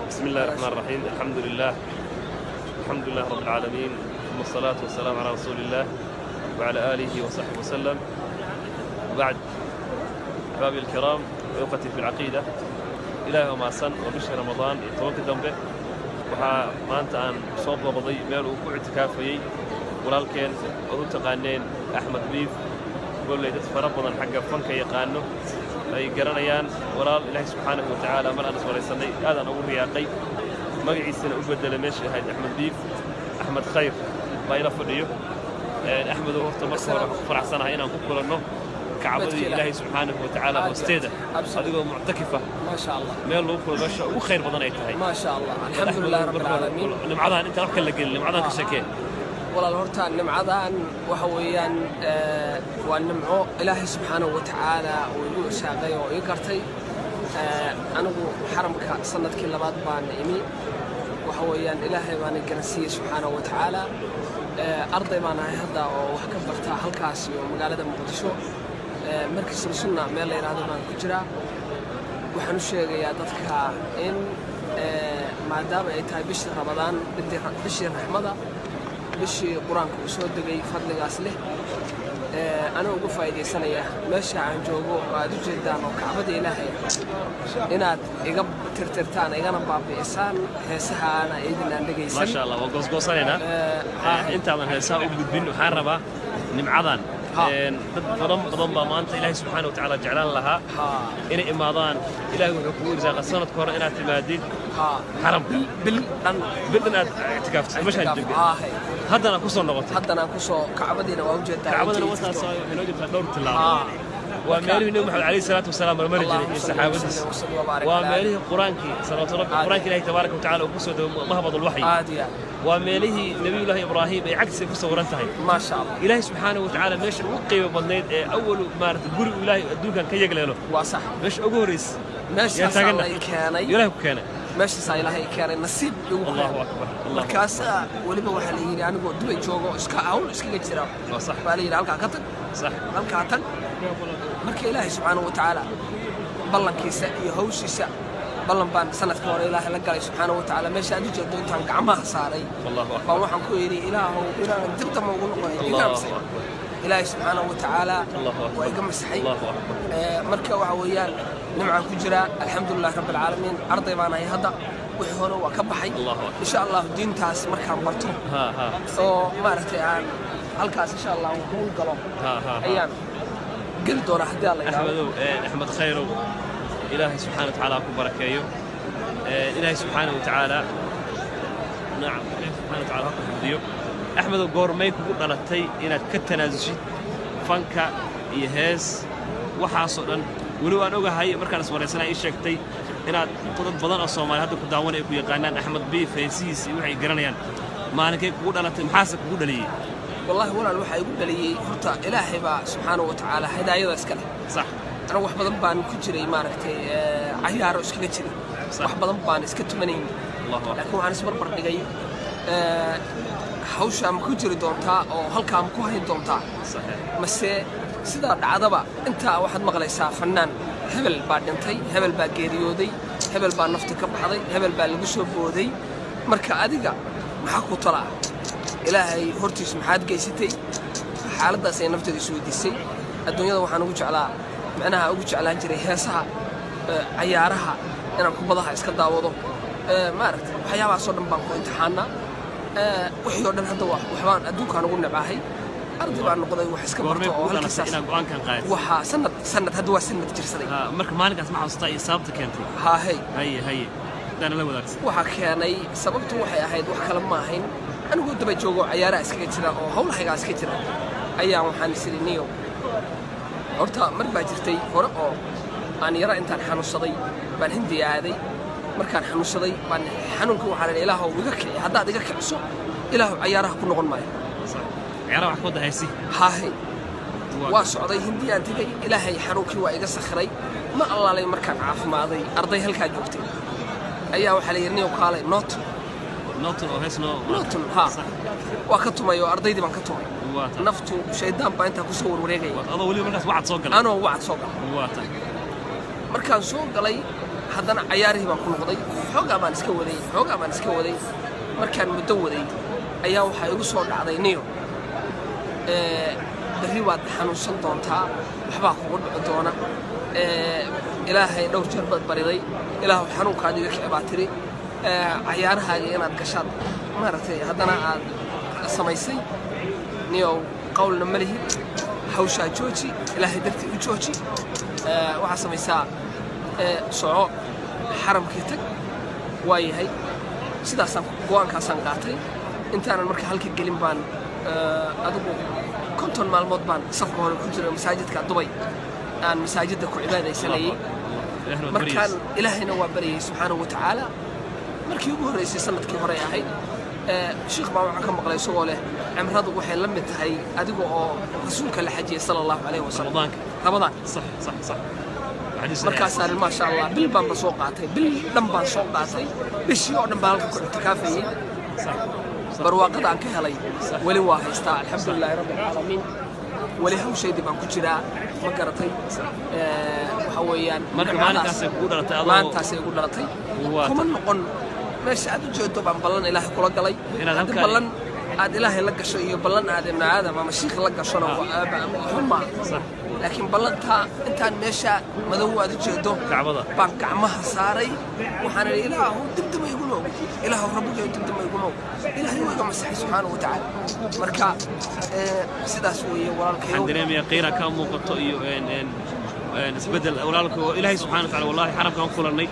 بسم الله الرحمن الرحيم، الحمد لله، الحمد لله رب العالمين، ثم الصلاة والسلام على رسول الله وعلى آله وصحبه وسلم، وبعد. أحبابي الكرام وإخوتي في العقيدة، Ilaahay oo mahadsan oo bishii Ramadaan iyo 10-ka dambe waxaa maanta aan soo booqday meel uu ku ictikaafayey walaalkeen ood u taqaaneen Axmed Biif. Golley dad fara badan xagga fanka yaqaano ay garanayaan. Walaal Ilaahay subxaanahu wa tacaala mar aan iswaraysannay aadaan ugu riyaaqay, magaciisana u beddelay meeshay ahayd Axmed Biif, Axmed Khayr baa ila fadhiyo. Axmedow, horta marka hore waxaan ku faraxsanahay inaan ku kulanno kacbadii Ilaahay subxaanahu wa tacaala hoosteeda adigoo muctakifa. ما شاء الله. Meel lagu kulo meesha ugu khayr badan ay tahay. ما شاء الله، الحمد لله رب العالمين. Nimcadahan intaan wax kala gelin, nimcadahan ka sheekee. Walaal, horta nimcadan waxa weeyaan waa nimco Ilaahay subxaanahu wa tacaala uu igu irsaaqay oo ii gartay. Anigu xaramka sanadkii labaad baan imi. Waxa weeyaan Ilaahay baana garansiiyey subxaanahu wa tacaala. Arday baan ahay hadda oo wax ka barta halkaas iyo magaalada Muqdisho. Markiisna sunna meel la yidhaahdo baan ku jiraa. Waxaan u sheegayaa dadka in maadaama ay tahay bishii Ramadaan, bishii raxmada, bishii Qur-aanka uu soo degay, fadligaas leh, anoo uga faa'iidaysanaya meesha aan joogo oo aad u jeedaan oo kacbada Ilaahay, inaad iga tirtirtaan igana baabi'isaan heesahaana idin aan dhegaysan. Maasha Allah, waa goosgoosanaynaa. Intaadan heesaha u gudbin, waxaan rabaa nimcadan dad badan badan baa maanta Ilaahay subxaana wa tacaala jeclaan lahaa inay imaadaan. Ilaahay wuxuu kugu irsaaqa sanadka hore inaad timaadid xaramka. Bil dhan. Bil dhan aad ictikaaftay meeshaan joogay, haddana ku soo noqotay. Haddana ku soo, kacbadiina waa ujeedaa. Kacbadana wataas waxay noo jirtaa dhowr tillaabo. Waa meelihii Nebi Maxamed calayhi salaatu wasalaam marmari jiray iyo saxaabadiis. Waa meelihii Qur-aankii, salawaatu rabbi, Qur-aankii Ilahi tabaaraka wa tacala uu ku soo dego, mahbad alwaxyi. Aad iyo aad. Waa meelihii Nebiyullaahi Ibraahim ay cagsiga ku sawiran tahay. ما شاء الله. Ilaahay subxaanahu wa tacaala meesha ugu qiimo badnayd ee awalu maarata guri uu Ilaahay adduunkan ka yegleelo, waa sax, meesha ugu horraysa meeshaasaa taaganna. Lay keenay. Ilaahay ku keenay. Meeshaasaa Ilaahay keenay, nasiib igu Allahu keenay. akbar, Allahu. Markaasaa weliba waxaa la yidhi anigoo Dubay joogo, iska hawl iskaga jira, waa sax, baa la yidhi halkaa ka tag, halkaa tag. Marka Ilaahay subxaanahu wa tacaala ballankiisa iyo hawshiisa, ballan baan sanadka hore Ilaahay la galay subxaanahu wa tacaala. Meesha aad u jeedo intaan gacmaha saaray Allahu baan akbar. waxaan ku yidhi, Ilaahow, inaanan dib dambe ugu noqonayn iga Allahu masaxay. akbar. Ilaahay subxaanahu wa tacaala Allahu akbar. waa iga masaxay. Allahu akbar. Marka waxa weeyaan nimcaan ku jiraa, alxamdulilah rabbi alcaalamiin. Arday baan ahay hadda, wixii hore waa ka baxay. Allahu akbar. Insha Allahu diintaas markaan barto ha ha oo maaragtay aan halkaas insha Allah hawl galo ha ha ha ayaan geli doonaa haddii Alla yidhaahdo. Axmedow, Axmed Khayrow, Ilaahay subxaana wa tacaala ha ku barakeeyo. Ilaahay subxaana wa tacaala, nacam, Ilaahay subxaana wa tacaala ha ku xifdiyo. Axmedow, goormay kugu dhalatay inaad ka tanaasushid fanka iyo hees waxaasoo dhan? Weli waan ogahay markaan iswaraysanaa ii sheegtay inaad dad badan oo Soomaali hadda ku daawanay ay ku yaqaanaan Axmed Biif, heesihiis iyo waxay garanayaan. Maalinkay kugu dhalatay? Maxaase kugu dhaliyey? Wallahi walaal, waxaa igu dhaliyey horta Ilaahay baa subxaanahu wa tacaala hidaayada iska leh. Anigu wax badan baan ku jiray, maaragtay, cayaaro iskaga jiray, wax badan baan iska tumanayn, Allahu akbar. laakiin waxaan isbarbar dhigay, hawshaa ma ku jiri doontaa oo halkaa ma ku hayn doontaa, mase sidaa dhacdaba intaa waxaad maqlaysaa fannaan hebel baa dhintay, hebel baa geeriyooday, hebel baa nafta ka baxday, hebel baa lagu soo booday. Marka adiga maxaa ku talaa? Ilaahay hortiis maxaad geysatay? Xaaladdaas ay nafteeda isweydiisay. Adduunyada waxaan ugu jeclaa, macnaha ugu jeclaan jiray heesaha, cayaaraha, inaan kubadaha iska daawado, maaragtay, waxyaabahaasoo dhan baan ku imtixaanaa. Wixii oo dhan hadda waxbaan adduunkaan ugu necbahay. Arday baan noqday wax iska Goormay barto oo kugu dhalatay halkiisaas inaad go'aankan qaadato? Waxaa sanad hadda waa sanad jirsaday. Ha, marka maalinkaas ma xasuustaa iyo sababta keentay? Haahey. Haye haye, haddaana la wadaagsan. Waxaa keenay sababtu waxay ahayd wax kale ma ahayn. Anigoo daba joogo, cayaaraha iskaga jira oo hawlahaygaa iska jira, ayaa waxaan isiri, niyo horta mar baa jirtay hore oo aan yara intaan xanuunsaday baan Hindiya aaday. Markaan xanuunsaday baan xanuunka waxaan idhi, Ilaahow iga kici, haddaad iga kiciso, Ilaahow cayaaraha ku noqon maayo. Ciyaaraha wax ku wada haysi. Haahey, waa socday, Hindiyaan tegey, Ilaahay xanuunkii waa iga sakhiray. Ma allaalay markaan caafimaaday, arday halkaa joogtay ayaa waxaa la yidhi, niyow kaalay nooton. Norton oo hees noo. Norton ha. Waa ka tumay oo ardaydii baan ka tumay. Waa tahay. Naftu shaydaan baa intaa kusoo warwareegaya. Adoo weliba markaas wacad soo galay. Anoo wacad soo galay. Waa tahay. Markaan soo galay Haddana cayaarihii baan ku noqday, xoogaa baan iska waday, xoogaa baan iska waday. Markaan muddo waday ayaa waxaa igu soo dhacday, niyo, berri waad xanuunsan doontaa, waxbaa kugu dhici doona. Ilaahay dhowr jeer baad bariday, ilaahu xanuunkaad iga kici baa tiri. Cayaarahaaga inaad gashaad maaragtay, haddana aad samaysay. Niyow, qowlna ma lihid, hawshaa jooji, ilaahay dartii u jooji. Waxaa samaysaa, soco, xaramkii tag. Waa yahay, sidaasaan go'aankaasaan qaatay. Intaanan marka halka gelin baan adigu 50 maalmood baan safka hore ku jiray masaajidka Dubay, aan masaajidda ku cibaadaysanayay. Ilaahna waad Markaan baryaysa. Ilaahayna waa baryayay subxaanahu wa tacaala. Markii ugu horreysay sanadkii hore ahayd, shiikh baa waxaan ka maqlay isagoo leh cimradu waxay la mid tahay adiga oo rasuulka la xajiyay sala allahu calayhi wasalam. Ramadaanka. Ramadaan. صح صح صح، حديث صحيح. Markaasaan, maasha Allah, bil baanba soo qaatay, bil dhan baan soo qaatay, bishii oo dhan baan halka ku ictikaafayay. صح صح Barwaaqada aan ka helay weli waa haystaa, alxamdulilaahi rabbi alcaalamiin. Weli hawshaydii baan ku jiraa, ma garatay? Waxa weeyaan Marka nimcadaas- maalintaasay kugu dhalatay adoo- Maalintaasay igu dhalatay. Waa Kuma noqon. Meesha aad u jeedo baan ballan ilaahay kula galay. Inaad Haddii halkaa- ballan aad ilaahay la gasho iyo ballan aad ibni aadam ama shiikh la gashona xun maaha. Laakiin ballantaa intaan meesha madow aad u jeedo Kacbada. baan gacmaha saaray. Waxaan idhi, ilaahu dibdima igu noog, ilaahu rabbigayo dibdima igu noog. Ilaahay waa iga masaxay subxaanahu wa tacaala. Marka sidaas weeye, walaalkayow. Waxaan dareemayaa qiira ka muuqato iyo een een een isbedel, walaalka oo ilaahay subxaana wa tacaala. Wallahi xaramkaan kulannay,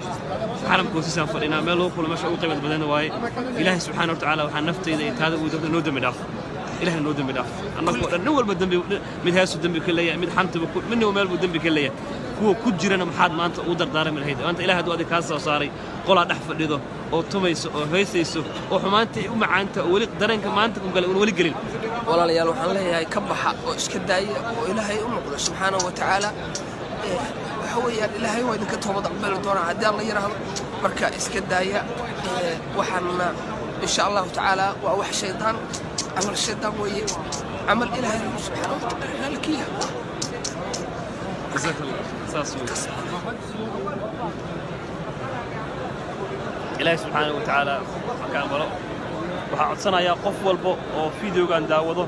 xaramka hoostiisaan fadhinaa, meel loo kulmo meesha ugu qiimad badan waaye. Ilaahay subxaana wa tacaala waxaan naftayda iyo taada uu dabda noo dembi dhaaf. Ilaahay noo dembi dhaaf annagoo dhan. Nin walba dembi, mid heesuu dembi ka leeyahay, mid xantaba ku, midnaba meel buu dembi ka leeyahay. Kuwa ku jirana maxaad maanta ugu dardaarami lahayd? Maanta ilahay hadduu adiga kaa soo saaray qolaa dhex fadhido oo tumayso oo heysayso oo xumaanta ay u macaanta oo weli dareenka maanta ku galay uun weli gelin. Walaalayaal, waxaan leeyahay ka baxa oo iska daaya oo ilaahay u noqdo subxaanahu wa tacaala. Waxa weeyaan ilaahay waa idinka toobad aqbali doonaa haddii alla yidhaahdo. Marka iska daaya. Waxaana insha allahu tacaala waa wax shaydaan, camal shaydaan weeye, camal ilaahay subxaanahu wa tacaala raalli ka yahay. جزاك الله, saas wey. Ilaahay subxaanahu wa tacaala ha ka aqbalo. Waxaan codsanayaa qof walba oo fideogan daawado,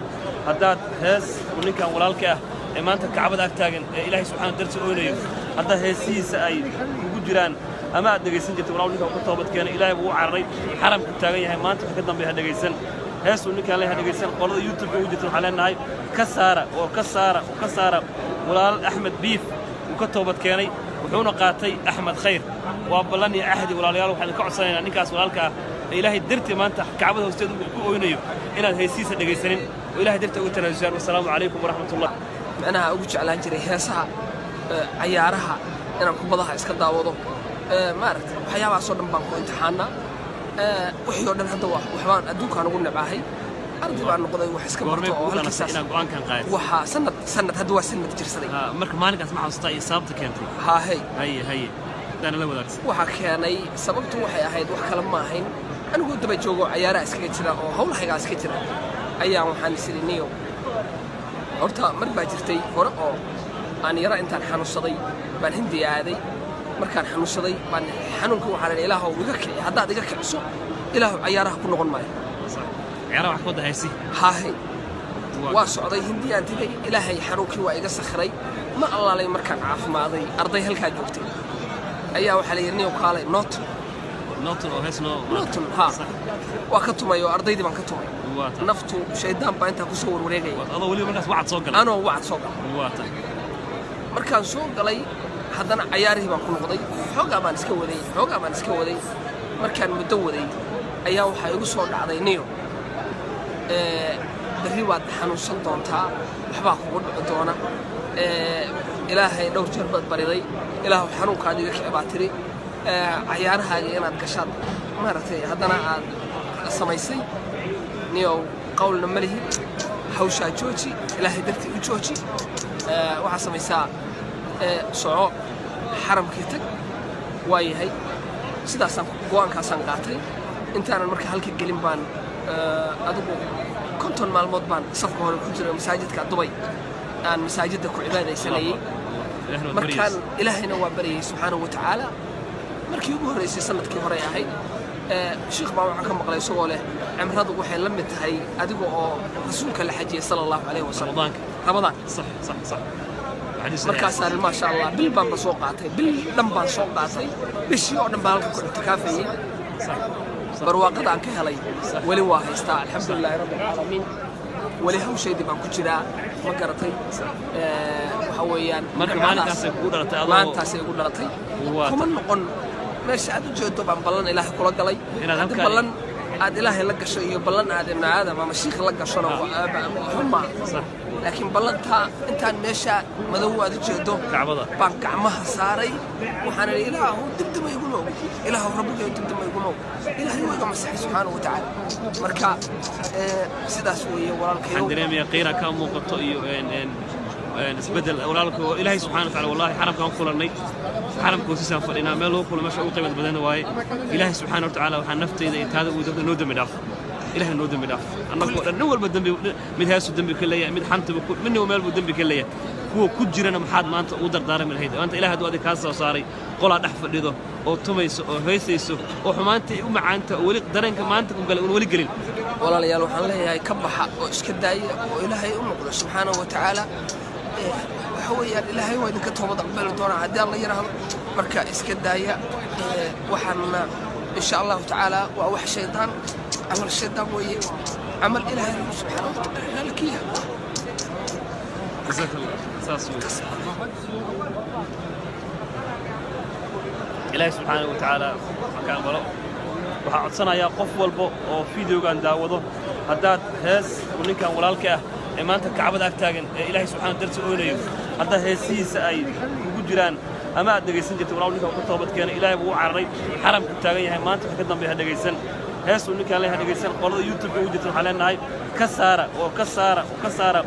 haddaad hees uu ninkan walaalka ah ee maanta kacbada ag taagan ee ilaahay subxaana darti ooynayo, haddaad heesihiisa ay kugu jiraan ama aad dhegaysan jirtay, walaal, ninkan ku toobad keenay, ilaahay buu u cararay, xaramku taagan yahay maanta. Wax ka dambeeya ha dhegaysan heesuu ninkaan leeyahay, ha dhegaysan. Qolada YouTube-ka ugu jirta waxaan leenahay ka saara oo ka saara oo ka saara. Walaal Axmed Biif wuu ka toobad keenay, wuxuuna qaatay Axmed Khayr. Waa ballan iyo ahdi. Walaalayaal, waxaan idinka codsanaynaa ninkaas walaalka ah ee ilaahay dartii maanta kacbada hoosteeda uu ku oynayo inaad heesihiisa dhegaysanin oo ilaahay dartii ugu tanaasusaan. Wasalaamu calaykum waraxmat ullah. Macnaha ugu jeclaan jiray heesaha, cayaaraha, inaan kubadaha iska daawado, maaragtay, waxyaabahaasoo dhan baan ku imtixaanaa. Wixii oo dhan hadda waxbaan adduunkaan ugu necbahay. Arday baan noqday wax iska Goormay barto oo kugu dhalatay halkiisaas. inaad go'aankan qaadato? Waxaa sanad hadda waa sanad jirsaday. Marka maalinkaas ma xasuustaa iyo sababta keentay? Haahey. Haye haye, haddaana la wadaagsan. Waxaa keenay, sababtu waxay ahayd wax kale ma ahayn, anigoo daba joogo cayaaraha iskaga jira oo hawlahaygaa iska jira ayaa waxaan is idhi, niyow, horta mar baa jirtay hore oo aan yara intaan xanuunsaday baan Hindiya aaday. Markaan xanuunsaday baan xanuunka waxaan idhi, ilaahow iga kici, haddaad iga kiciso ilaahow cayaaraha ku noqon maayo. Ciyaaraha wax ka wada haysi. Haahey, waa socday, Hindiyaan tegey, ilaahay xanuunkii waa iga sakhiray. Ma allaalay markaan caafimaaday, arday halkaa joogtay ayaa waxaa la yidhi, niyow kaalay nooton. Noton oo hees noo. Nooton haa. Waa ka tumay oo ardaydii baan ka tumay. Waa tahay. Naftu shaydaan baa intaa kusoo warwareegaya. Adoo weliba markaas wacad soo galay. Anoo wacad soo galay. Waa tahay. Markaan soo galay haddana cayaarihii baan ku noqday, xoogaa baan iska waday, xoogaa baan iska waday. Markaan muddo waday ayaa waxaa igu soo dhacday, niyo, berri waad xanuunsan doontaa, waxbaa kugu dhici doona. Ilaahay dhowr jeer baad bariday, ilaahu xanuunkaad iga kici baa tiri. Cayaarahaaga inaad gashaad maaragtay, haddana aad samaysay. Niyow, qowlna ma lihid, hawshaa jooji, ilaahay dartii u jooji. Waxaa samaysaa, soco, xaramkii tag. Waa yahay, sidaasaan go'aankaasaan qaatay. Intaanan marka halka gelin baan adigu 50 maalmood baan safka hore ku jiray masaajidka Dubay, aan masaajidda ku cibaadaysanayay. Ilaahna waad Markaan baryaysa. Ilaahayna waa baryayay subxaanahu wa tacaala. Markii ugu horreysay sanadkii hore ahayd, shiikh baa waxaan ka maqlay isagoo leh cimradu waxay la mid tahay adiga oo rasuulka la xajiyay sala Allahu calayhi wasalam. Ramadaanka. Ramadaan. صح صح صح حديث صحيح. Markaasaan maasha Allah bil baan ba soo qaatay, bil dhan baan soo qaatay, bishii oo dhan baan halka ku ictikaafayay. صح صح Barwaaqada aan ka helay weli waa haystaa, alxamdulilaahi rabbi alcaalamiin. Weli hawshaydii baan ku jiraa, ma garatay? Waxa weeyaan Marka nimcadaas- maalintaasay kugu dhalatay adoo- Maalintaasay igu dhalatay. Waa Kuma noqon. Meesha aad u jeedo baan ballan Ilaahay kula galay. Inaad Haddii halkaa- ballan aad Ilaahay la gasho iyo ballan aad ibni aadam ama shiikh la gashona waxba maaha. Laakiin ballantaa intaan meesha madow aad u jeedo Kacbada. baan gacmaha saaray. Waxaan idhi, Ilaahu dibdima iguma og, Ilaahu rabbigayo dibdima iguma og. Ilaahay waa iga masaxay subxaanahu wa tacaala. Marka sidaas weeye walaalkayow. Waxaan dareemayaa qiira ka muuqato iyo een een een isbedel walaalka oo Ilaahay subxaana wa tacaala. Wallahi xaramkaan kulannay, xaramka hoostiisaan fadhinaa, meel lagu kulmo meesha ugu qiimad badan waaye. Ilaahay subxaana wa tacaala waxaa naftayda iyo taada uu dadka noo dembi dhaaf. Ilaahay noo dembi dhaaf annagoo dhan. Nin walba dembi, mid heesu dembi ka leeyahay, mid xantaba ku midnaba meel buu dembi ka leeyahay. Kuwa ku jirana maxaad maanta ugu dardaarami lahayd maanta Ilahay hadduu adiga kaa soo saaray qolaa dhex fadhido oo tumayso oo heysayso oo xumaanta u macaanta oo weli dareenka maanta ku galay uun weli gelin? Walaalayaal, waxaan leeyahay ka baxa oo iska daaya oo Ilaahay u noqdo subxaanahu wa tacaala. Waxa weeyaan Ilaahay waa idinka toobad aqbali doonaa haddii Alla yidhaahdo. Marka iska daaya. Waxaana insha Allahu tacaala waa wax shaydaan, camal shaydaan weeye, camal Ilaahay subxaanahu wa tacaala raalkiya. جزاك الله. Saas wey. Ilaahay subxaanahu wa tacaala ha ka aqbalo. Waxaan codsanayaa qof walba oo fideogan daawado, haddaad hees uu ninkan walaalka ah ee maanta Kacbada ag taagan ee Ilaahay subxaana darti ooynayo, haddaa heesihiisa ay kugu jiraan ama aad dhegaysan jirtay, walaal, ninkan ku toobad keenay, Ilaahay buu u cararay, xaramku taagan yahay maanta. Wax ka dambeeya ha dhegaysan heesuu ninkaan leeyahay, ha dhegaysan. Qolada YouTube ugu jirta waxaan leenahay ka saara oo ka saara oo ka saara.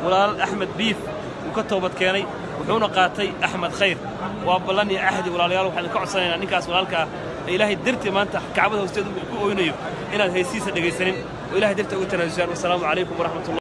Walaal Axmed Biif wuu ka toobad keenay, wuxuuna qaatay Axmed Khayr. Waa ballan iyo ahdi. Walaalayaal, waxaan idinka codsanaynaa ninkaas walaalka ah ee Ilaahay dartii maanta Kacbada hoosteeda ku oynayo inaad heesihiisa dhegaysanin oo Ilahay dartii uga tanaasusaan. Wasalaamu calaykum waraxmatullah.